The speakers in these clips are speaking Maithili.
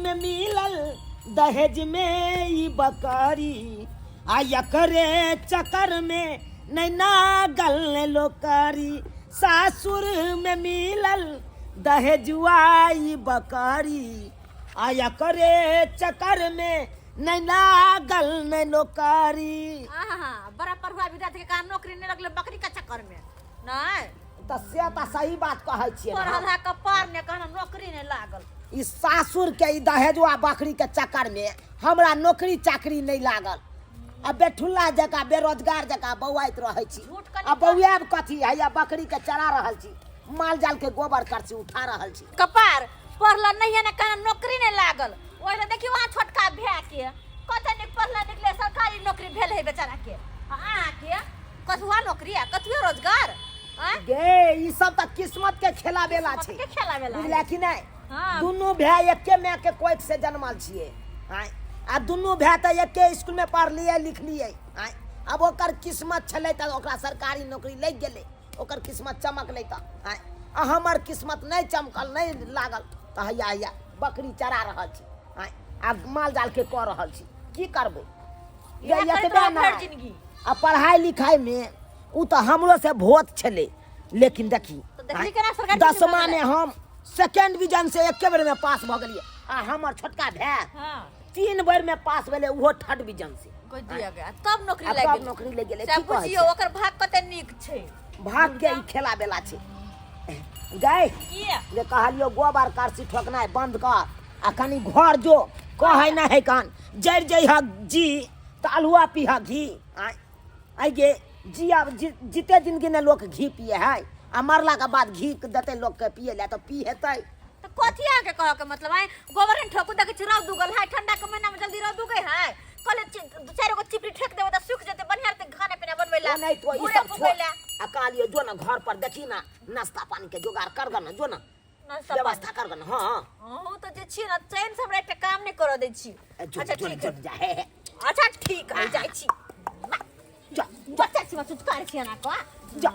में मिलल दहेज में ई बकरी आ एकरे चक्कर में नैना गल लोकरी सासुर में मिलल दहेजुआ ई बकरी आ एकरे चक्कर में नैना गल नै नौकरी। आहा, बड़ा पढ़ुआ विद्यार्थी के कहाँ नौकरी नहीं लगले बकरी के चक्कर में नहीं। तऽ से तऽ सही बात कहै छियै ने। पढ़ल है कपार ने कहना नौकरी नहीं लागल। ई सासुर के ई दहेजुआ बकरी के चक्कर में हमरा नौकरी चाकरी नहीं लागल आ बेठुल्ला जकाँ बेरोजगार जकाँ बौआइत रहै छी। झूठ कनि आ बौआयब कथी हैया बकरी के चरा रहल छी, माल जाल के गोबर करसी उठा रहल छी। कपार पढ़ल नहीं है ना कहना नौकरी नहीं लागल। ओहि लए देखियौ अहाँ छोटका भाय के कते नीक पढ़ल निकले सरकारी नौकरी भेल है बेचारा के, आ अहाँ के कथुआ नौकरी आ कथुए रोजगार। आँय? गे ई सब तऽ किस्मत के खेला बेला किस्मत छै। के खेला बेला बुझला कि नहि? हाँ। दुनू भाय एके माय के कोख से जन्मल छियै। आँय? आ दुनू भाय तऽ एके स्कूल में पढ़लियै लिखलियै। आँय? आब ओकर किस्मत छलै तऽ ओकरा सरकारी नौकरी लागि गेलै, ओकर किस्मत चमकलै तऽ। आँय? आ हमर किस्मत नहि चमकल, नहि लागल तऽ हैया हैया बकरी चरा रहल छी। आँय? आ माल जाल के कऽ रहल छी, की करबै? इएह गे, करैत एतबे रहब भरि नहि। जिनगी। आ पढ़ाइ लिखाइ में उ तऽ हमरो से भोत छलै, लेकिन देखी, तऽ देखली केना सरकारी नौकरी दसमा भऽ में गेलै? हम सेकेंड डिवीजन से एके बेर में पास भऽ गेलियै आ हमर छोटका भाय हाँ। 3 बेर में पास भेलै, ओहो थर्ड डिवीजन से। कोई दिया गया तब नौकरी आ लागि तब गेलै। नौकरी लागि गेलै। से की कहै बुझियौ छै? ओकर भाग कते नीक छै। भाग के ई खेला बेला छै। गै, की? जे कहलियौ गोबर करसी ठोकनाइ बंद कर आ कनि घर जो, कहै नहि है कान जरि जइह जी तऽ अल्हुआ पीह घी। आँय आइ गे जी, आब जीते जिनगी ने लोक घी पिए है आ मरला के बाद घी देतै लोक के पिए लए तऽ पी हेतै। तऽ कथी अहाँके कहऽ के मतलब? आँय गोबर नहि ठोकू, देखै छी रौद उगल है, ठंडा के महीना में जल्दी रौद उगै है, कहले 4 गो चिपरी ठेक देबै तऽ सूख जेतै, बढ़िआँ रहतै खाना पीना बनबै लए, ओ नहि तो ई घूरे सब फूकै छोड़। लए। आ कहलियौ जो ने घर पर देखी ना नाश्ता पानी के जोगाड़ कर ग ना, जो ना नाश्ता पानी। व्यवस्था कर ग ना। हाँ। अहूँ तऽ जे छी ना चैन से हमरा एकटा काम नहि करऽ दै छी। ए, जो, अच्छा, जो, ठीक जो, है। जा, हे, हे। अच्छा ठीक है, जाइ छी। जा, बच्चा छी, चुटकार छी एना कऽ। जा,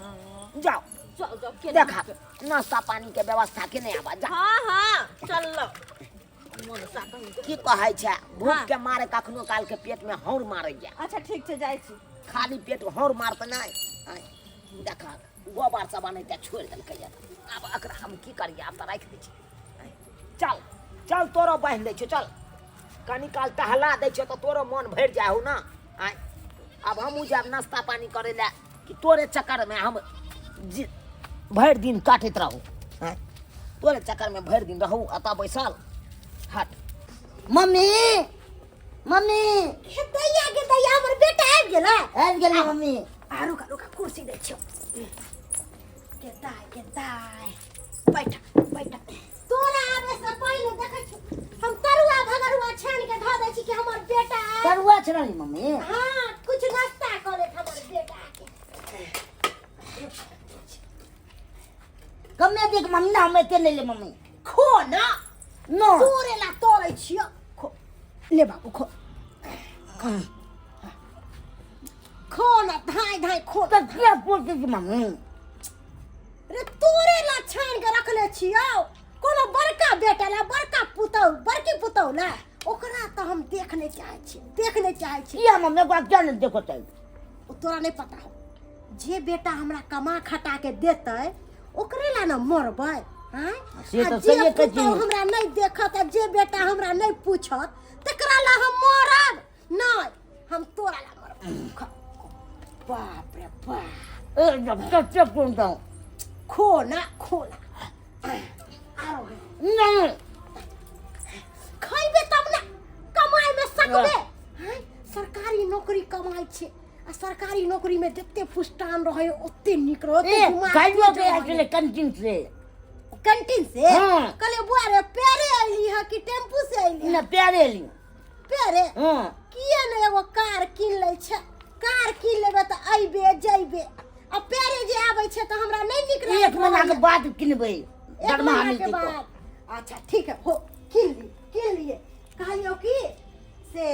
जाओ। जाओ, जाओ, केना देखा नाश्ता पानी के व्यवस्था के नहीं आवा, जा। हाँ, हाँ, चल लो। मन सा कहीं के। की कहै छै, भूख हाँ। के मारे कखनो काल के पेट में हौर मारे जा। अच्छा ठीक छै, जाइ छी। खाली पेट हौर मारते नहीं। आँय, देखा गोबर सब अनैते छोड़ि देलकै या। आब एकरा हम की करियै, आब तऽ राखि दै छी। आँय, चल चल तोरो बान्हि दै छियौ, चल कनी काल टहला दै छियौ तऽ तोरो मन भरि जाइ हौ ना। आँय, आब हमहूँ जायब नाश्ता पानी करै लए कि तोरे चक्करमे हम भरि दिन काटैत रहू। आँय, तोरे चक्करमे भरि दिन रहू एतऽ बैसल। हट। Mummy, mummy. हे दैया गे दैया, हमर बेटा आबि गेलै। आबि गेलै मम्मी। आ रुका रुका, कुर्सी दै छियौ। गे दाइ गे दाइ, बैठ बैठ। तोरा आबै से पहिले देखै छी हम तरुआ भगरुआ छानि के धऽ दै छी कि हमर बेटा आयल। तरुआ छानली मम्मी? हाँ, कुछ नाश्ता कऽ लेत हमर बेटा के। कमे देख मम्मी ना, हम एते ले ले मम्मी। खो ना। नो। तोरे ला तोड़ै छियौ। खो ले बाबू, खो खो ना, धाय धाय खो। तऽ किया पोसै छी मम्मी? रे तोरे ला छानि के रखले छियौ, कोनो बड़का बेटा ला, बड़का पुतहु, बड़की पुतहु ला, ओकरा तऽ हम देख नहि चाहै छी, देख नहि चाहै छी। किया मम्मी, ओकरा किया नहि देखो चाही? ओ तोरा नहि पता हो, जे बेटा हमरा कमा खटा के देतै ओकरे ला ने मरबै। आँय? से आ तऽ जे सहिए कहै छी। पुतहु हमरा नहि देखत आ जे बेटा हमरा नहि पूछत तकरा ला हम मरब नहि, हम तोरा ला मरब। खा। बाप रे बाप। ए, जब कते कोन दौ? खो ना, खो ना। आरो है। नहीं। खैबे तब ना कमाइ में सकबे। आँय? सरकारी नौकरी कमाइ छै आ सरकारी नौकरी में जते पुष्टान रहै ओते नीक रहै, ओते ए, दिमाग खाइयो तेज के रहै। आयल छलै कैंटीन से। कैंटीन से? हाँ। कहलियै बुआ रे पैरे अयली हँ कि टेम्पू से अयली हँ? ना, पैरे अयली। पैरे? हाँ। किए ने एगो कार कीन लै छै, कार कीन लेबै तऽ अयबे जयबे, आ पैरे जे आबै छै तऽ हमरा नहि नीक लागैत एक महीना के रहैए। बाद किनबै, एक दरमाहा महीना के मिलतै तऽ। बाद। अच्छा ठीक है, हो कीन ली, कीन लिए। कहलियौ कि से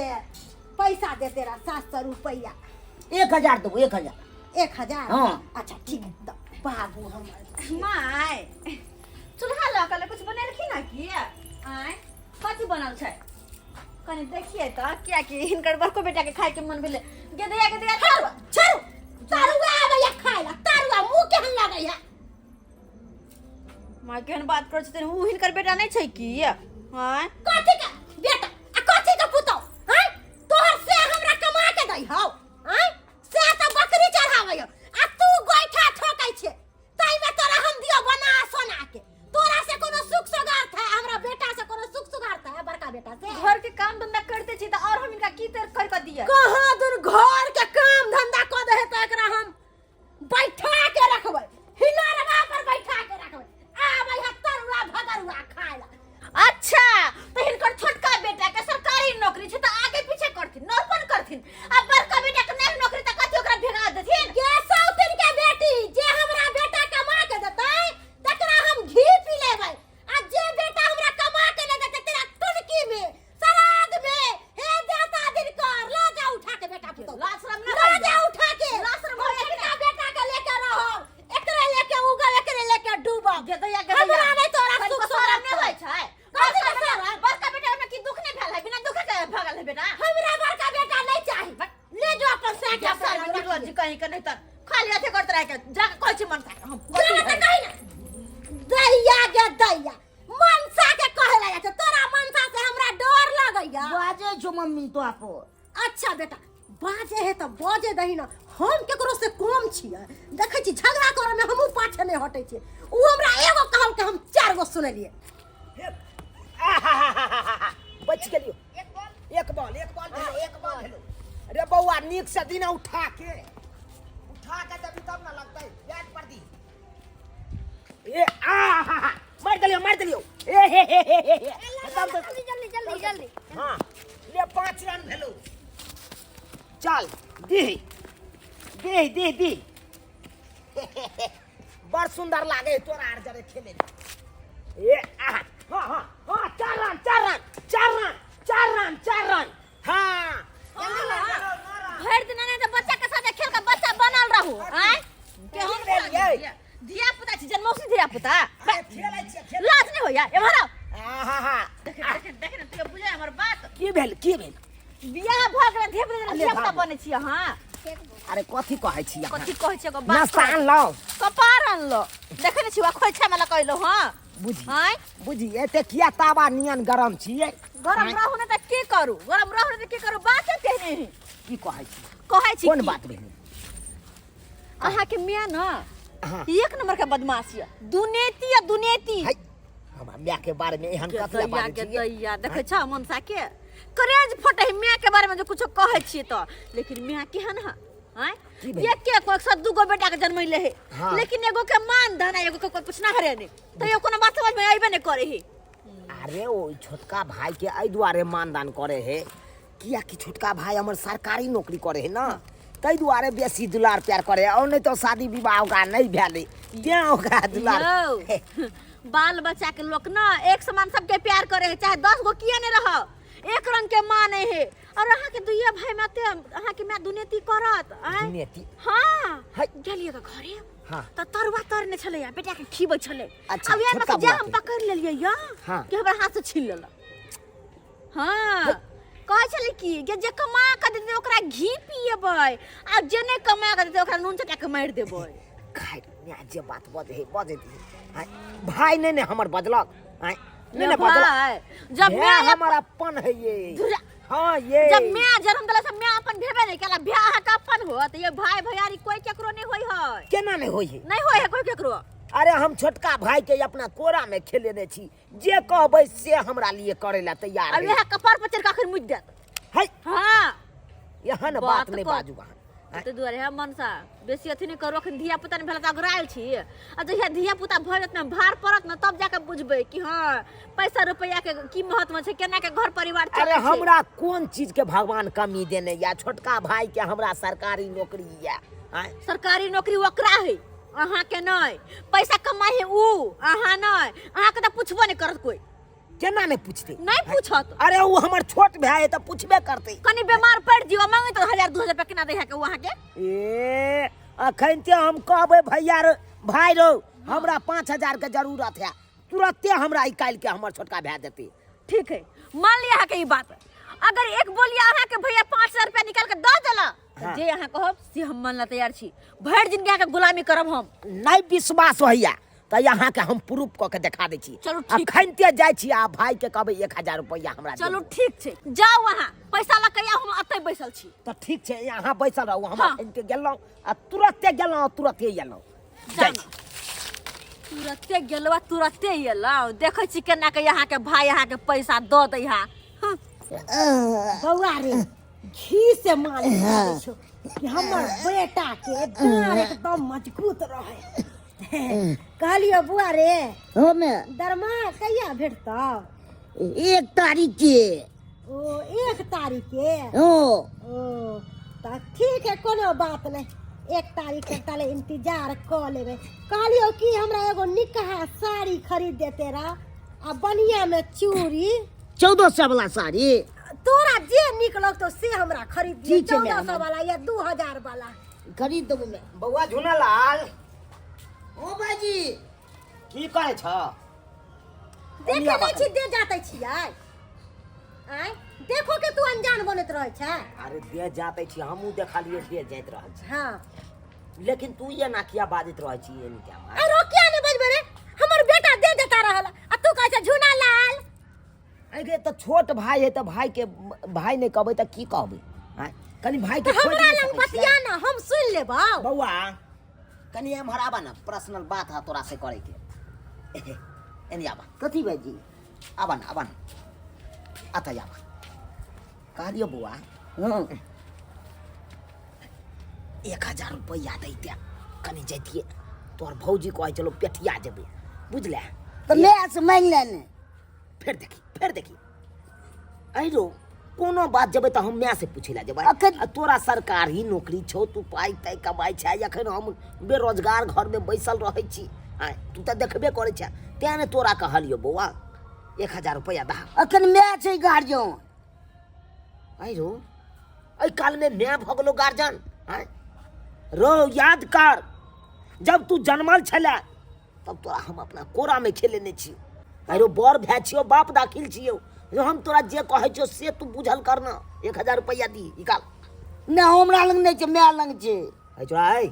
पैसा देते रह 700 रुपैआ। 1000 देबो, 1000। 1000? हाँ। अच्छा ठीक है, तऽ बाबू हमर। माय चूल्हा लऽ कऽ कुछ बनेलखिन हँ की? आँय कथी बनल छै कनि देखिए तऽ कियाकि हिनकर बड़को बेटा के खाय के मन भेलै गेदैया गेदैया तरुआ छोड़ू तरुआ आबैया खाय ला तरुआ मुंह केहन लागैया माँ केहन बात करै छथिन उ हिनकर बेटा नहि छै की आँय कथी के बेटा आ कथी के पुतौ हैं तोहर से हमरा कमा के दै हौ हैं से त बकरी चढ़ाबै हौ आ तू गोइठा ठोकै छे ताई में तोरा हम दियो बना सोना के तोरा से कोनो सुख सुगार था हमरा बेटा से कोनो सुख सुगार था बड़का बेटा से घर के काम धंधा करते छी तऽ और हम हिनका की तर कर के दिए कहाँ दूर घर के काम धंधा कऽ दे तऽ एकरा हम बैठा के रखबै हिलोरवा पर बैठा के रखबै आबै है तरुआ भगरुआ खाय ला अच्छा तो हिनकर छोटका बेटा के सरकारी नौकरी छै तऽ आगे पीछे करथिन नौपन करथिन आ बड़का बेटा के नहीं नौकरी तऽ कथी ओकरा भेगा देथिन के सौतिन के बेटी जे हमरा बेटा कमा के देतै तकरा हम घी पी लेबै आ जे बेटा हमरा कमा के नहि देतै तेरा टुनकी में श्राद्ध में हे देवता दिन कर ला जा उठा के बेटा पुतौ लाज शरम ना ला होइया। जा उठा के लाज शरम होइया कि छोटका बेटा के लेके रहब एकरे लेके उगब एकरे लेके डूबब गेदैया गेदैया हमरा नहि तोरा कनिको सुख शरम नहि होइ छै कथी के बड़का बेटा शरम? बड़का बेटा मे की दुख नहि भेल है बिना दुख के भगल है बेटा हमरा बड़का बेटा नहीं चाही ले जो अपन साथ जा सर निकलो जी कहीं के नहीं तर खाली अथी करते रह के जाके कहै छी मनसा के हम जाना तऽ कही ना दैया गे दैया मनसा के कहे ला जाइ छै तोरा मनसा से हमरा डर लगैया बाजे छो मम्मी तो आपो अच्छा बेटा बाजे है तऽ बाजे दही ना हम केकरो से कम छियै देखै छी झगड़ा करे में हमहूँ पाछे नहि हटै छियै उ हमरा एगो कहल के हम चार गो सुनलियै बच गेलियो एक बॉल एक बॉल भेलो एक बॉल भेलो अरे बौआ नीक से दिना उठा के उठा के देबी तब ना लगतै बैट पर दी ए आ हा हा मार देलियो मार देलियो ए हे हे हे हे हे तब तो जल्दी जल्दी जल्दी जल्दी हाँ ले 5 रन भेलो चल दी दी दी दी बड़ सुंदर लागे तोरा आर जरे खेले ए आ हाँ हाँ हाँ 4 run 4 run 4 run 4 run 4 run हाँ भरि दिन नहि तऽ बच्चा के साथे खेल के बच्चा बनल रहू आँय केहन भेलियै? धिया पुता छी जन्मौसी धिया पुता अरे खेलै छियै खेल लाज नहि होइया एम्हर आउ आहा देख देख देख ने तू बुझै हमर बात की भेल की भेल बियाह भऽ गेल धिया पुता अरे धिया पुता भागो। बनै छी अहाँ अरे कथी कहै छी अहाँ कथी कहै छी एगो बात नाश्ता अनलहुँ कपार अनलो देखै ने छी वा खोइछा में लगैलो हँ बुझी आँय बुझी एते किया तावा नियन गरम छियै गरम रहू ने तऽ की करू गरम रहू ने तऽ की करू बाते केहने है की कहै छी कहै छी कोन की? बात भेल अहाँके मियाँ न हाँ। एक नंबर के बदमाश यऽ दुनेती या दुनेती है हमरा माय के बारे में एहन कथी ला दैया बाजै के छियै दैया देखै छ मनसा के करेज फटे है माय के बारे में जो कुछो कहै छियै तऽ लेकिन माय केहन है आँय की भेल? एक एक एक सौ दूगो बेटा के जन्मैले है हाँ। लेकिन एगो के मान धन आ एगो के कोई पूछना हरे नहीं तैयो कोनो बात समझ में अइबे नहीं करे है अरे ओ छोटका भाई के एहि दुआरे मानदान करे है कियाकि छोटका भाई हमर सरकारी नौकरी करे है ना ताहि दुआरे बेसी दुलार प्यार करे है और नहीं तो शादी विवाह ओकरा नहीं भेलै तें ओकरा दुलार यौ, बाल बच्चा के लोग ना एक समान सबके प्यार करे है चाहे 10 गो किया नहीं रहो एक रंग के माने है और अहाँ के दुइया भाई में ते अहाँ के माय दुनेती करत आँय? दुनेती? हाँ है। गेलिए के घरे हाँ। त तरुआ तरने छलै या बेटा के खीबै छलै अच्छा, अब यार छोटका जे बौआ हम के। पकड़ लेलियै या हाँ। कि हमरा हाथ से छीन लेलक हाँ कहै छलै कि जे जे कमा के देतै ओकरा घी पिएबै आ जे नहि कमा के देतै ओकरा नून चटा के मारि देबै खाइ माय जे बात बजै है बजै दी आँय, भाय नहि ने हमर बजलक आँय, नहि ने बजलक भाय जब भाय माय हमर अपन है ये धुरा। हाँ ये जब माय जन्म देला से माय अपन भेबे नहि केला भाय अहाँके अपन होत ये भाय भैयारी कोई केकरो नहि होइ है केना नहि होइ है नहि होइ है कोई केकरो अरे हम छोटका भाई के अपना कोरा में खेलेने छी जे कहबै से हमरा लिए करे ला तैयार अब है इएह कपार पर चढ़ के अखन मुति देत है हाँ एहन बात बात नहि कर। बाजू अहाँ ताहि दुआरे हम मनसा बेसी अथी नहि करू अखन धिया पुता नहि भेल तऽ अघरायल छी आ जहिया धिया पुता भऽ जायत ने भार पड़त ने तब जाके बुझबै कि हँ पैसा रुपैआ के की महत्व छै केना के घर परिवार अरे चलै छै हमरा कोन चीज के भगवान कमी देने या छोटका भाई के हमरा सरकारी नौकरी या आँय? सरकारी नौकरी ओकरा है अहाँके नहि पैसा कमाइ है उ अहाँ नहि अहाँके तऽ पुछबो नहि करत कोइ केना नहि पूछते नहि पूछत अरे ओ हमर छोट भाय है तऽ पूछबे करते कनि बीमार पड़ि जियो मांगे तऽ 1000 2000 रुपया केना दै है के उ अहाँके ए अखन ते हम कहबै भैया रो भाई रो हमरा 5000 के जरूरत है तुरते हमरा निकालि के हमर छोटका भाय देते ठीक है, मान लिया अहाँके ई बात। अगर एक बोलिया अहाँके भैया 5000 रुपया निकाल के दऽ देला तऽ हाँ। जे अहाँ कहब से हम मान ला तैयार छी। भरि जिनगी अहाँके गुलामी करब हम। नहि विश्वास होइया तऽ अहाँके हम प्रूफ कऽ के देखा दै छी। चलू, ठीक। अखनते जाइ छी आ भाई के कहबै 1000 रुपैआ हमरा चलू दिअ। ठीक छै, जाउ अहाँ पैसा लऽ के आउ, हम एतै बैसल छी। तऽ ठीक छै, अहाँ बैसल रहू, हम हाँ। अखनते गेलहुँ आ तुरते गेलहुँ आ तुरते एलहुँ। जाइ छी। तुरते गेलहुँ आ तुरते एलहुँ। देखै छी केना के अहाँके भाई अहाँके पैसा दऽ दै हा। हँ। बौआ रे, घी से मालिश करै छौ कि हमर बेटा के डाँड़ एकदम मजबूत रहे। कहलियो बुआ रे, हमे दरमाहा कहिया भेटतौ? 1 तारीख के। ओ 1 तारीख के? ओ। ओ तऽ ठीक है, कोनो बात नहीं, 1 तारीख के ताले इंतजार कऽ लेबै। कहलियो कि हमरा एगो निकहा साड़ी खरीद देते रह आ बढ़िया में चूड़ी। 1400 वाला साड़ी? तोरा जे निक लगतौ से हमरा खरीद दिहे। ठीक छै, 1400 मैम। वाला या 2000 वाला खरीद देबो मैं। बौआ झुनालाल। ओ भाईजी। की करै छ? देखे नहीं छी, दे जाते छियै। आँय देखो के तू अनजान बनैत रहै छै। अरे दे जाते छी, हमहूँ देखलियै दे जाइत रहल छी। हाँ। लेकिन तू एना किया बाजैत रहै छी एनी टाइम? अरे किया नहीं बजबै रे, हमर बेटा दे देता रहल आ तू कहै छै झुना लाल। अरे तऽ छोट भाई है तऽ भाई के भाई नहीं कहबै तऽ की कहबै? आँय कनी भाई के तऽ खोजि हमरा नहि लग सकै छियै? बतिया ना, हम सुनि लेबौ। बौआ कनी एम्हर आबा ना, पर्सनल बात है तोरा से करे के। एनी आबा। कथी भाईजी? आबा ना, आबा ना, अतः आबा। कहलियो बौआ। हाँ। 1000 रुपैआ दैते कनी जैतियै, तोहर भौजी कहै छलौ पेठिया जेबै, बुझले? तऽ माय से मांगि ले ने। फेर देखी, फेर देखी। अरे कोनो बात जेबै तऽ हम माय से पूछै लए जेबै। अखन आ तोरा सरकारी नौकरी छौ, तू पाइ ताइ कमाइ छै, अखन हम बेरोजगार घरमे बैसल रहै छी। आँय तू तऽ देखबे करै छै, तें ने तोरा कहलियौ बौआ 1000 रुपैआ दहा। अखन माय छै गार्जियन। आँय रौ, एहि कालमे माय भऽ गेलौ गार्जियन? आँय रौ, याद कर जब तू जन्मल छलै तब तोरा हम अपना कोरामे खेलेने छी। अरे बड़ भाय छियौ, बाप दाखिल छियौ, जो हम तोरा जे कहै छियौ से तू बुझल कर ना। 1000 रुपैआ दी निकाल। ना हमरा लग नहीं छै, माय लग छै। अरे चोरा, ऐ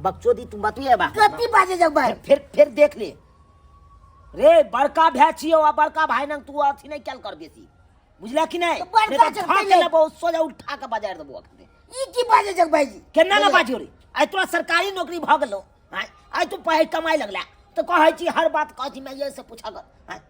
बकचोदी तू बतुए बा। कथी बाजे जाऊ भाई? फिर फिर देख ले रे, बड़का भाय छियौ आ बड़का भाय नंग तू अथी नहीं कैल कर बेसी, बुझला कि नहीं? तो बड़का नहीं तो जब खा के पहले- लेबो, सोजा उठा के बाजार देबो अखने। ई की बाजे जाऊ भाईजी? केना ना बाजियो रे? आइ तोरा सरकारी नौकरी भऽ गेलौ, आँय आइ तू पाइ कमाइ लगला तऽ कहै छी हर बात कहै छी मैं से पूछा कर। आँय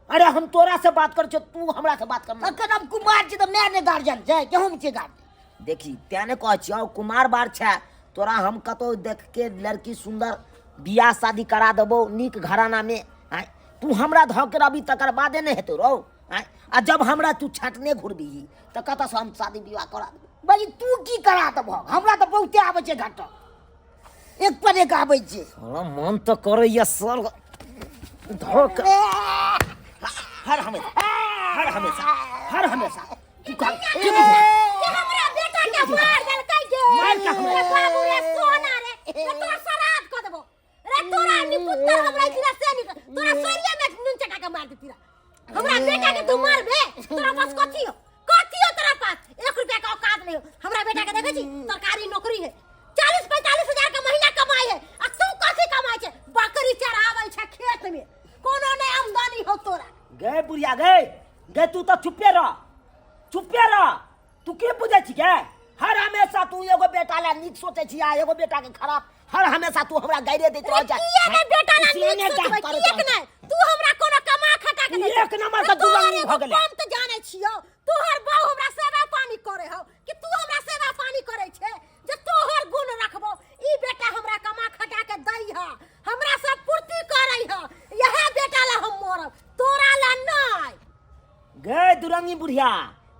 अरे हम तोरा से बात करै छियौ, तू हमरा से बात कर। अखन हम कुमार छी तऽ माय ने गार्जियन छै कि हम छी गार्जियन? देखी तें ने कहै छियौ कुमार बार छै तोरा, हम कतौ देख के लड़की सुंदर बियाह शादी करा देबौ नीक घराना में। आँय तू हमरा धऽ के रहबी तकर बादे ने हेतौ रौ। आँय आ जब हमरा तू छाटने घुरबी तऽ कतऽसँ हम शादी विवाह करा देबौ? भाई तू की करा देबह? हमरा तऽ बहुते आबै छै घाटा, एक पर एक आबै छै। साला मन तऽ करैया सर धऽ के हर हमेशा, हर हमेशा, हर हमेशा तू कह की बुझला? कि हमरा बेटा के मार देलकै गे। मार के हमरा। रे बाबू रे, सोना रे, रे तोरा श्राद्ध कऽ देबो रे, तोरा निपुत्तर हमरा इतना से निकल, तोरा सोरिया में नून चटा के मार देती रे। हमरा बेटा के तू मारबे? तोरा पास कथी हो, कथी हो तोरा पास? 1 रुपया के औकात नहीं हो। हमरा बेटा के देखै छी सरकारी नौकरी है, 40-45 हजार के महीना कमाई है, आ तू कथी कमाई छै? बकरी चराबै छै खेत में, कोनो नहीं आमदनी हो तोरा। गे बुढ़िया गे, गे तू तऽ चुपे रह, चुपे रह। तू की बुझै छी गे? हर हमेशा तू एगो बेटा ला नीक सोचै छी आ एगो बेटा के खराब, हर हमेशा तू हमरा गाइरे दैत रहै छै। किया ने बेटा ला तू नीक सियाने सोचबै? जात करैत किएक रहै नहि? तू हमरा कोनो कमा खटा के दै एक नंबर के दुर्गंधी भऽ गेलै। हम तऽ जानै छियौ तोहर बहू हमरा सेवा पानी करे हौ कि तू हमरा सेवा पानी करे छे जे तोहर गुण रखबो। ई बेटा हमरा कमा खटा के दै ह, हमरा सब पूर्ति करै ह, यह बेटा ला हम मरब, तोरा ला नहि। गे दुरंगी बुढ़िया,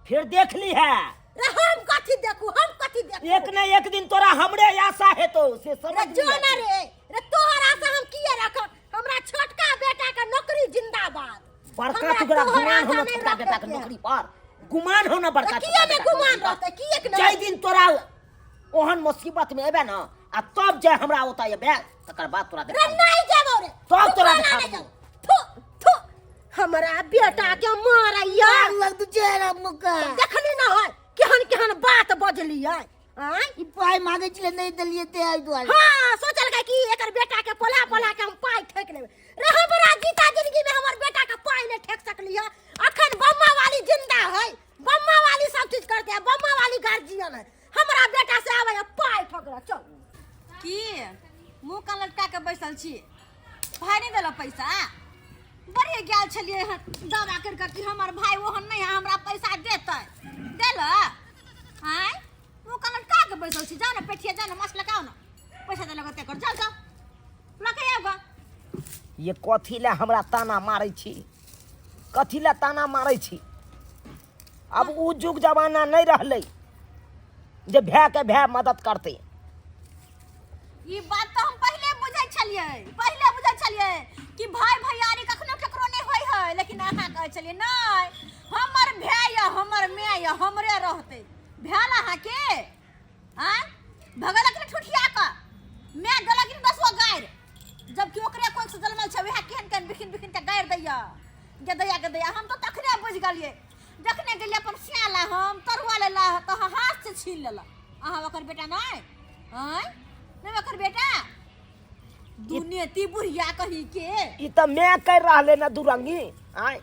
फिर देख ली है। रे हम कथी देखू, हम कथी देखू? एक न एक दिन तोरा हमरे आशा हेतौ से समझ रे लिहे। जो ना रे, रे तोहर आशा हम किए रखब? हमरा छोटका बेटा के नौकरी जिंदाबाद। बड़का हमरा टुकड़ा तोहर गुमान आशा हो ना नहि छोटका बेटा के रखै के। नौकरी पर गुमान हो ना बड़का रे छोटका किए ने बेटा के गुमान नौकरी पर। रहतै? किए के जाहि नहि? दिन तोरा ओहन मुसीबत में एबे ना आ तब जे हमरा ओतऽ एबे तकर बाद तोरा रे देखाबो। नहीं जेबौ रे, तब तोरा तू देखाबो। नहीं जेबौ। थू, थू, हमरा बेटा के मारैया लग तू चेहरा मुका देखली ना है केहन केहन बात बजलियै आँय ई पाइ मांगे छलै नहि देलियै ते एहि दुआरे हाँ सोचलकै कि एकर बेटा के पोला पोला के हम पाइ ठेक लेबै रे हमरा जीता जिंदगी में हमर बेटा के पाइ नहीं ठेक सकली है अखन बम्मा वाली जिंदा है बम्मा वाली सब चीज करते है बम्मा वाली गार्जियन है हमरा बेटा से आवे है पाइ ठोकरा चल की मुँह कान लटका के बैसल छी भाई नहि देलक पैसा बड़े गेल छलियै हन दावा करि कऽ कि हमर भाई ओहन नहि है हमरा पैसा देतै देलक आँय मुँह कान लटका के बैसल छी जाउ ने पेठिया जाउ ने माछ लगाउ ने पैसा देलक ओते कर जाउ जाउ लऽ के आउ गऽ ये कथी लए हमरा ताना मारै छी कथी लए ताना मारै छी आब ओ जुग जमाना नहि रहलै जे भायके भाय मदद करतै ई बात तऽ हम पहिले बुझै छलियै पहिले बुझै छलियै कि भाई भैयारी कखनो केकरो नहि होइ है लेकिन अहाँ कहै छलियै नहि हमर भाय यऽ हमर माय यऽ हमरे रहतै भेल अहाँके आँय भगलक ने ठुठिया कऽ माय देलक ने दसगो गारि जबकि ओकरे कोख से जनमल छै वएह केहन केहन बिखिन बिखिन के गारि दैया गदैया गदैया हम तऽ तखने बुझि गेलियै जखने गेलियै अपन सिया हम तरुआ लेला तऽ हाथ से छीन लेलक अहाँ ओकर बेटा नहि आँय नहि ओकर बेटा दुनेती बुढ़िया कही के ई तऽ मैं कहि रहले ने दुरंगी आँय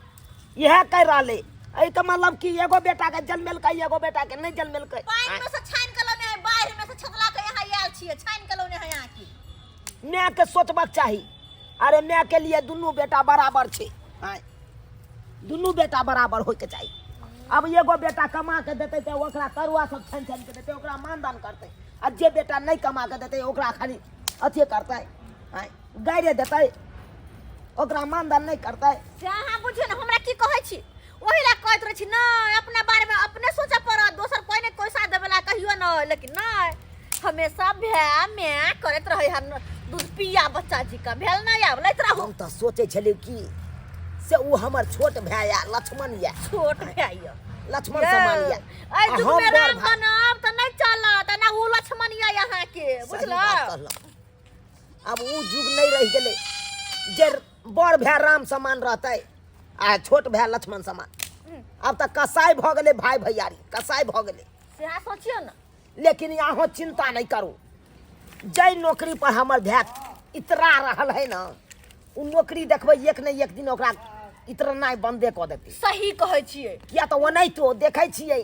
इएह कहि रहले एहिके मतलब कि एगो बेटाके जनमेलकै एगो बेटाके नहि जनमेलकै पानि में से छानि के लौने है बाढ़ि में से छतला के यहाँ आयल छियै छानि के लौने है यहाँ की मायके सोचबाक चाही अरे मायके लिए दुनू बेटा बराबर छै आँय दुनू बेटा बराबर होइके चाही अब एगो बेटा कमा के देतै तऽ ओकरा तरुआ सब छानि छानि के देतै ओकरा मानदान करतै आ जे बेटा नहि कमा के देतै ओकरा खाली अथिए करतै आँय गाइरे देतै ओकरा मानदान नहि करतै से अहाँ बुझियौ ने हमरा की कहै छी ओहि लए कहैत रहै छी नहि अपना बारेमे अपने सोचऽ पड़त दोसर कोइ नहि पैसा देबेला कहियो नहि लेकिन नहि हमेशा भाय माय करैत रहै हन दूध पिया बच्चा जी का भेल नहि आब लैत रहू हम तऽ सोचै छलियै कि से ओ हमर छोट भाय या लक्ष्मण या छोट भाय यऽ लक्ष्मण समान या एहि आ युग हम में बड़ राम भाय। बनब तऽ नहि चलत ना ओ लक्ष्मण यऽ अहाँके सही बुझलहुँ बात कहलहुँ। आब ओ युग नहि रहि गेलै जे बड़ भाय राम समान रहतै आ छोट भाय लक्ष्मण समान आब तऽ कसाई भऽ गेलै भाय भैयारी कसाई भऽ गेलै सएह सोचियौ ने लेकिन अहाँ चिंता नहीं करू जाहि नौकरी पर हमर भाय इतरा रहल है ना ओ नौकरी देखबै एक ने एक दिन ओकरा इतरनाइ बंदे कऽ देतै सही कहै छियै किया तऽ ओनाहितो देखै छियै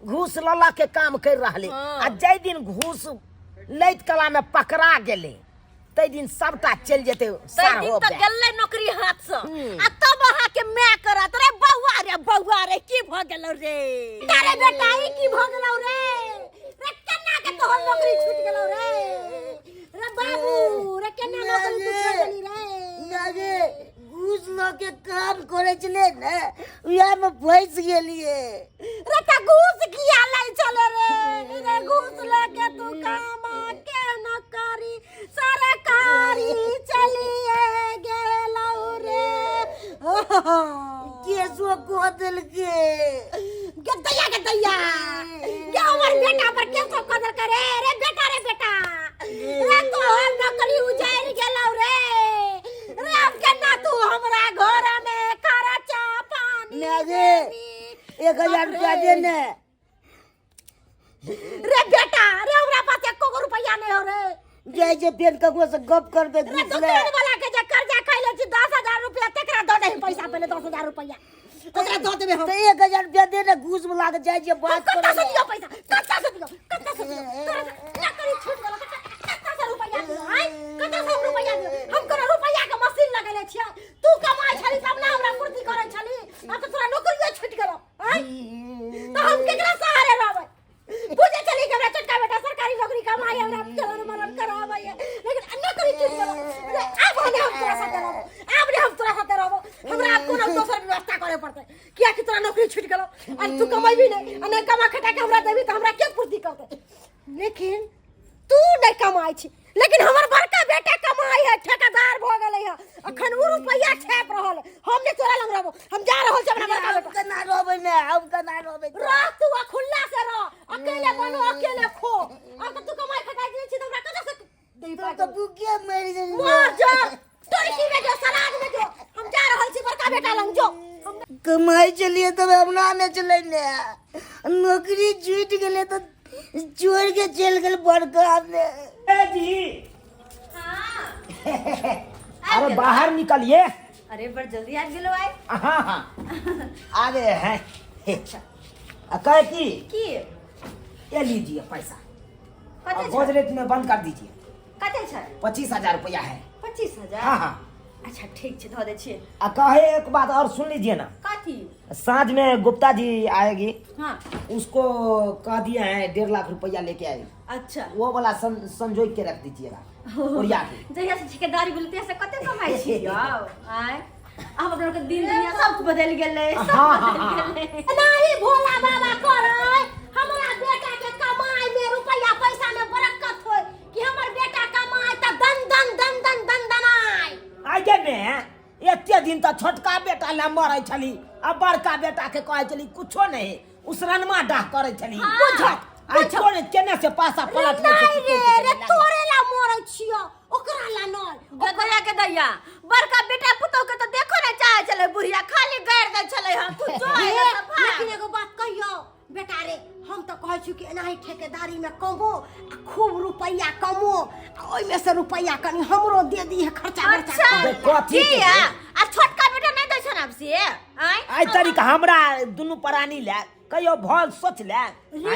घूस लऽ लऽ के काम करि रहलै हँ। आ जाहि दिन घूस लैत कलामे पकड़ा गेलै ताहि दिन सबटा चलि जेतै तै सार दिन हो तऽ गेलै नौकरी हाथ से आ तब अहाँके माय करत रे बौआ रे बौआ रे की भऽ गेलौ रे अरे बेटा ई की भऽ गेलौ रे रे केना के तोहर नौकरी छूट गेलौ रे रे बाबू रे केना नौकरी तू छोड़ देली रे नागे घूस लऽ के काम करै छलै ने उएहमे फँसि गेलियै रे त घूस किया लै छले रे रे घूस लेके तू काम के न करी सरकारी चलिए गेलौ रे केसो कऽ देलकै गदैया गदैया गे हमर बेटा पर केसो कऽ देलकै रे रे बेटा रे बेटा रे तोहर नौकरी उजैड़ गेलौ रे रे आब केना तू हमरा घर में खर्चा पानी माय गे, देबी? 1000 रुपया दे ने रे बेटा रे हमरा पास एको गो रुपया नहीं हो रे जाइ छै फेर ककरो से गप करबै रे घूस ले दुकान वाला के जे कर्जा खैले छी 10000 रुपया तकरा दऽ दही पैसा पहिले 10000 रुपया तकरा दऽ देबै हम तऽ 1000 रुपया दे ने घूस वाला के जाइ छियै हम बात कत्ता करै से लए। दियौ पैसा कत्ता से दियौ कत्ता से दियौ तोरा नौकरी छूट गेलौ कत्ता से रुपया दियौ आँय कत्ता से हम रुपया दियौ हम कोनो रुपया के मशीन लगेले छियै तू कमाइ छली तब ना हमरा पूर्ति करै छली आब तऽ तोरा नौकरियो छूट गेलौ आँय तऽ हम केकरा सहारे रहबै बुझै छली कि हमरा छोटका बेटा सरकारी नौकरी कमाइ हमरा चलन मरण कराबै लेकिन नौकरी छूट गेलौ रे, आब नहि हम तोरा साथे रहबो आब नहि हम तोरा साथे रहबो हमरा आब कोनो दोसर व्यवस्था करे पड़तै कियाकि तोरा नौकरी छूट गेलौ आ तू कमेबी नहि आ नहि कमा खटा के हमरा देबी तऽ हमरा के पूर्ति करतै लेकिन तू नहि कमाइ छी लेकिन हमर बड़का बेटा कमाइ है ठेकेदार भऽ गेलै है अखन ओ रुपैआ छापि रहल है हम नहि तोरा लग रहबो हम जा रहल छी अपना बड़का हम बेटा केना रहबै ने हम केना रहबै रह तू आ खुल्ला से रह अकेले बनो अकेले खो अब तऽ तू कमाइ खटाइ दै छी तऽ हमरा कतऽ से देबी तू पाइ तऽ भूखे मरि जेबही मर जा तुर्की में जो सलाद में जो हम जा रहल छी बड़का छोटका बेटा लग जो। कमाइ छलियै तब हमरा नहि छलै ने, नौकरी छूटि गेलै तऽ छोड़ि के चलि गेल बड़का मे। ए जी। हाँ। अरे बाहर निकलिए। अरे बड़ जल्दी आबि गेलो आइ। हाँ हाँ आ गए हैं। आ कहे की की? ये लीजिए पैसा। कते और छै? गोदरेज में बंद कर दीजिए। कते छै? 25,000 रुपया है। 25,000? हाँ हाँ। अच्छा ठीक छै, धऽ दै छियै। आ कहे एक बात और सुन लीजिए ना। कथी? साँझ में गुप्ता जी आएगी। हाँ। उसको कह दिए हैं 1.5 लाख रुपया लेके आएगी। अच्छा। वो वाला संजोग के रख दीजिएगा ओरिया के। जहिया से ठेकेदारी भेलै तहिया से कते कमाइ छी यौ। आँय, आब अपना के दिन दुनिया सब बदलि गेलै, सब हाँ, हाँ, बदलि हाँ। गेलै। नहीं भोला बाबा करै हमरा बेटा के कमाई में रुपया पैसा में बरकत होय कि हमर बेटा कमाए त दन दन दन दन दन दनाय। आगे में एते दिन त छोटका बेटा ला मरै छली, अब बड़का बेटा के कहै छली कुछो नहीं, उसरनमा डाह करै छली। हाँ। बुझत आई छोड़े केने से पासा पलट लै छै। नहीं रे रे, तोरे ला मरै छियो, ओकरा ला नहीं। गदया के दैया बड़का बेटा पुतोह के तो देखो ने चाहे छलै बुढ़िया, खाली गारि दै छलै हन तू जो हे, आइले त भाग। लेकिन एगो बात कहियो बेटा रे, हम तो कहै छी कि एनाही ठेकेदारी में कमो आ खूब रुपैया कमो, आ ओहिमे से रुपैया कनी हमरो दे दीहे खर्चा बर्चा। अच्छा, बे, कथी की के या? रे? आ छोटका बेटा नहीं दै छन आब से? आँय? आइ तरीका हमरा दुनू प्राणी ले कहियो भल सोच ले। रे,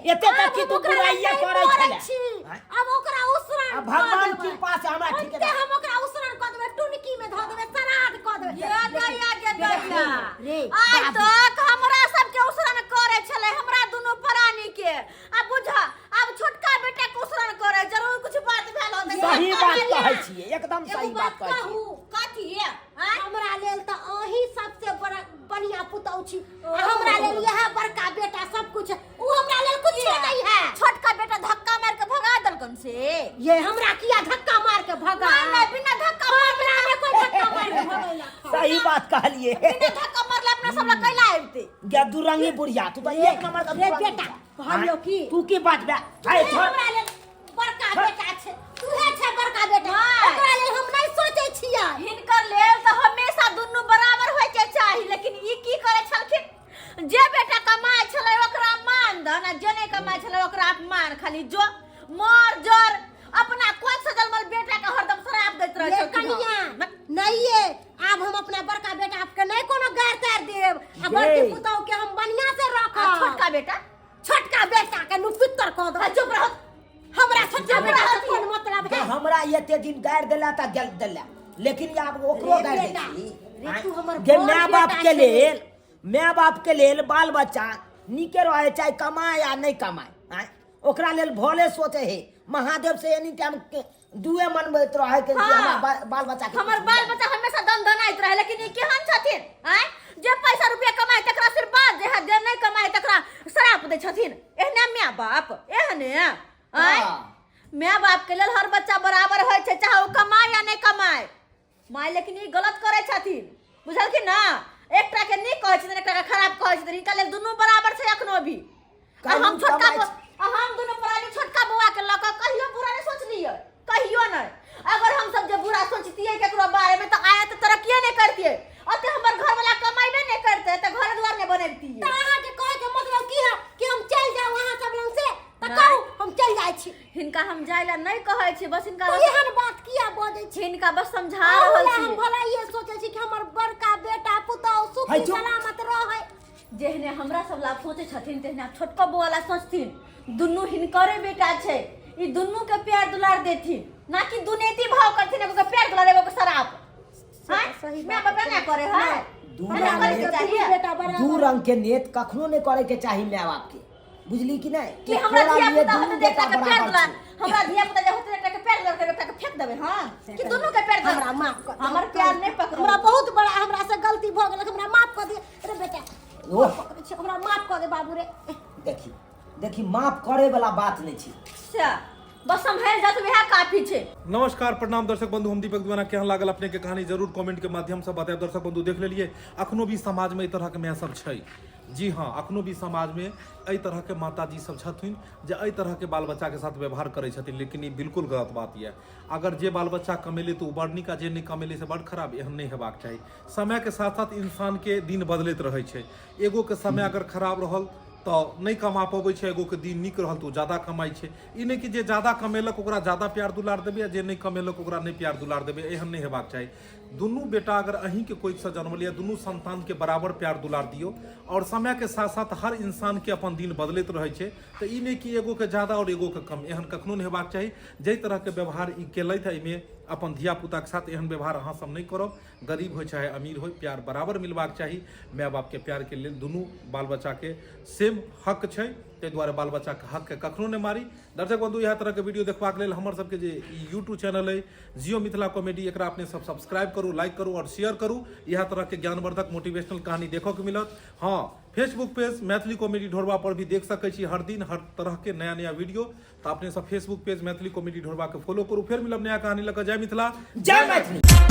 एते तक आब कि हम तू ओकरा बुराइये नहीं करै मरै छले। छी। आँय? आब ओकरा उसरन आ कऽ भगवान देबै। कृपा से हमरा ओते ठेकेदार। हम ओकरा उसरन कऽ देबै, टुनकी में धऽ देबै, श्राद्ध कऽ देबै। ये दैया गे दैया। रे, आइ बाबू। तक हमरा सबके उसरन करै छलै, हमरा दुनू प्राणी के। आ बुझ, आब छोटका बेटा के उसरन करै, जरूर कुछ बात भेल होतै। सही बात कहै छियै, एकदम एगो सही बात कहै छियै। कहू। कथी? आँय? हमरा लेल तऽ अहीं सबसे बड़ा बढ़िया पुतहु छी, आ हमरा लेल यह बड़का बेटा सब कुछ, उ हमरा लेल कुछ नहीं है। छोटका बेटा धक्का मार के भगा देलकन से। ये हमरा किया धक्का मार के भगा? नहीं, नहीं, बिना धक्का मारले हमरा ने कोई धक्का मार के भगैलक। सही बात कहलिए। बिना धक्का मारले अपना सब लग कैला आबते। गे दुरंगी बुढ़िया, तू तो एक नंबर का रे दुरंगी बेटा, बुढ़िया। कहलियो की? तू की बात बे? आइ तू छोड़। हमरा लेल बड़का बेटा छै, तूहे छै बड़का बेटा, नहीं। ओकरा लेल हम नहीं सोचै छियै। हिनकर लेल तऽ हमेशा दुनू बराबर होय के चाही, लेकिन ई की करै छलखिन, जे बेटा कमाइ छलै ओकरा मान दन, आ जे नहि कमाइ छलै ओकरा अपमान, खाली जो मर जर अपना कोख से जन्मल बेटा के हरदम श्राप दैत रहै ये छलखिन। कनिया नहीं ये, आब हम अपना बड़का बेटा आपके नहीं कोनो गार तार देब, आ बड़की ये। पुतहु के हम बढ़िया से आ रखब। छोटका बेटा? छोटका बेटा के नु पितर कह दो। चुप रहो। हमरा छोटका चुप बेटा से रहो। कोन मतलब है? हमरा एते दिन गारि देला त गेल देला, लेकिन आब ओकरो रे गारि दै बेटा, छी। रे तू हमर जे बड़ my बाप बेटा के छे। लेल, my बाप के लेल बाल बच्चा नीके रहे, चाहे कमाए या नहीं कमाए, आँय? ओकरा लेल भले सोचे हे, महादेव से एनी टाइम के दुए मनबैत रहे के हाँ। हमरा बाल बच्चा के हमर कुछ बाल मिले। बच्चा हमेशा दनदनाइत रहे, लेकिन ई केहन छथिन? आँय, जे पैसा रुपया कमाए तकरा आशीर्वाद दे है, जे नहीं कमाए तकरा श्राप दै छथिन। एहने my बाप, एहने? आँय? हाँ। My बाप के लेल हर बच्चा बराबर होइ छै, चाहे ओ कमाए या नहीं कमाए। माय लेकिन ई गलत करै छथिन, बुझलखिन ना? एकटा के नीक कहै छथिन, एकटा के खराब कहै छथिन। हिनका लेल दुनू बराबर छै एखनो भी। आ हम कानून छोटका कमाइ आ हम दुनू प्राणी छोटका बौआ के लऽ कऽ कहियो बुरा नहि सोचलियै, कहियो नहि। अगर हम सब जे बुरा सोचतियै केकरो बारे में तऽ आया तऽ तरक्किए नहि करतियै, ओते हमर घरवाला कमाइबे नहि करतै तऽ घर दुआर नहि बनैबतियै। तऽ अहाँके कहै के मतलब की है कि हम चलि जाउ अहाँ सब लग से? तऽ नहि। कहू, हम चलि जाइ छी। हिनका हम जाय ला नहि कहै छी, बस हिनका तऽ एहन बात किया बजै छी? हिनका बस समझा अहू रहल ला छी। हम भलाइए सोचै छी कि हमर बड़का बेटा पुतहु सुखी है चुप। सलामत रहै। जेहने हमरा सब ला सोचै छथिन तेहने आब छोटको बौआ ला सोचथिन। दुनू हिनकरे बेटा छै, ई दुनू के प्यार दुलार देथिन, ना कि दुनेती भाव करथिन, एगो के प्यार दुलार एगो के शराप। हाँ? सही my बात बाप ना करे है। दू एना रंग करे के के चाहिए। बेटा बराबर। दू रंग के नेत कखनो नहीं करे के चाही my बाप के, बुझली कि नहीं? कि हमरा तोरा धिया लिए पुता दुनू होते बेटा एकटा के प्यार बराबर दुलार, छै। हमरा धिया पुता जे होते एकटा के प्यार दुलार करबै, एकटा के फेंक देबै। हां, कि दुनू के प्यार दुलार। हमरा माफ कर, हमर प्यार नहीं पकड़ो। हमरा बहुत बड़ा हमरा से गलती भ गेल, हमरा माफ कर दिए रे बेटा। ओह। पकड़ै छी, हमरा माफ कर दे बाबू रे। देखी देखी, माफ करे वाला बात नहीं छी। अच्छा, बस सम्हारि जात वएह काफी छै। नमस्कार, प्रणाम दर्शक बंधु, हम दीपक दीवाना। केहन लागल अपने के कहानी जरूर कमेंट के माध्यम से बतायब। दर्शक बंधु देख लेलिए, अखनो भी समाज में एहि तरह के माय सब छै। जी हाँ, अखनो भी समाजमे एहि तरहके माताजी सब छथिन जे एहि तरहके बाल बच्चाके साथ व्यवहार करै छथिन, लेकिन ई बिल्कुल गलत बात यऽ। अगर जे बाल बच्चा कमेलै तऽ ओ बड़ नीक आ जे नहि कमेलै से बड़ खराब, एहन नहि हेबाक चाही। समयके साथ साथ इंसानके दिन बदलैत रहै छै। एगोके समय अगर खराब रहल तऽ नहि कमा पबै छै, एगोके दिन नीक रहल तऽ ओ जादा कमाइ छै। ई नहि कि जे जादा कमेलक ओकरा जादा प्यार दुलार देबै आ जे नहि कमेलक ओकरा नहि प्यार दुलार देबै, एहन नहि हेबाक चाही। दुनू बेटा अगर अहीँके कोखिसँ जन्मल यऽ, दुनू सन्तानके बराबर प्यार दुलार दियौ। आओर समयके साथ साथ हर इंसानके अपन दिन बदलैत रहै छै, तऽ ई नहि कि एगोके जादा आओर एगोके कम, एहन कखनो नहि हेबाक चाही। जाहि तरहके व्यवहार ई केलथि एहिमे अपन धियापुताके साथ, एहन व्यवहार अहाँ सब नहि करब। गरीब होइ चाहे अमीर होइ, प्यार बराबर मिलबाक चाही। माय बापके प्यारके लेल दुनू बाल बच्चाके सेम हक छै, ताहि दुआरे बाल बच्चाके हकके कखनो नहि मारी। दर्शक बंधु, इएह तरहके वीडियो देखबाक लेल हमर सबके जे ई यूट्यूब चैनल अइ जियो मिथिला कॉमेडी, एकरा अपने सब सब्सक्राइब करू, लाइक करू आओर शेयर करू। इएह तरहके ज्ञानवर्धक मोटिवेशनल कहानी देखऽके मिलत। हाँ, फेसबुक पेज मैथिली कॉमेडी ढोरबा पर भी देख सकै छी हर दिन हर तरहके नया नया वीडियो। तऽ अपने सब फेसबुक पेज मैथिली कॉमेडी ढोरबा के फॉलो करू। फेर मिलब नया कहानी लऽ कऽ। जय मिथिला, जय मैथिली।